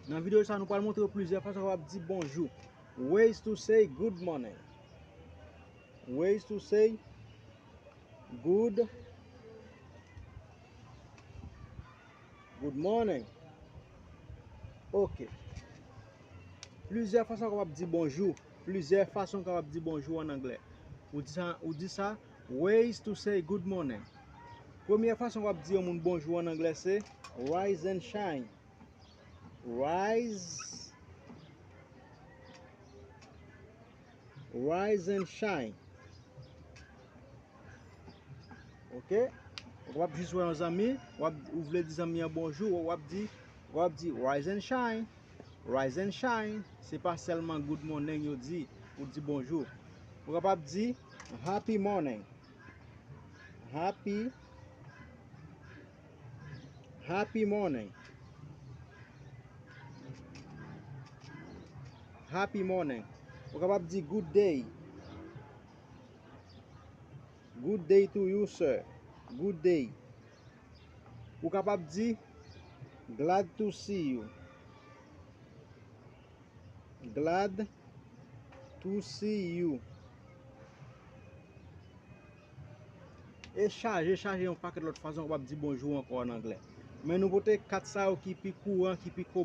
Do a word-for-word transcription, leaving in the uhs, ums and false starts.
Nan videyo sa, nou pral montre w plizyè fason w kapab di bonjou. Ways to say good morning. Ways to say good, good morning. Ok. Plizyè fason w kapab di bonjou. Plizyè fason w kapab di bonjou an anglè. Ou di sa, ou di sa, ways to say good morning. Premyè fason w ap di yon moun bonjou an anglè se rise and shine. Rise, rise and shine. Ok? Ou kapab jis wè yon zanmi, w ap, ou vle di zanmi an bonjou, w ap di, w ap di rise and shine. Rise and shine. Se pa sèlman good morning yo di pou di bonjou. Ou kapab di happy morning. Happy, happy morning. Happy morning. Ou kapab di good day. Good day to you, sir. Good day. Ou kapab di glad to see you. Glad to see you. E chaje, chaje yon pakèt lòt fason w kapab di bonjou ankò an anglè. Men nou pote kat sa yo ki pi kouran, ki pi komen.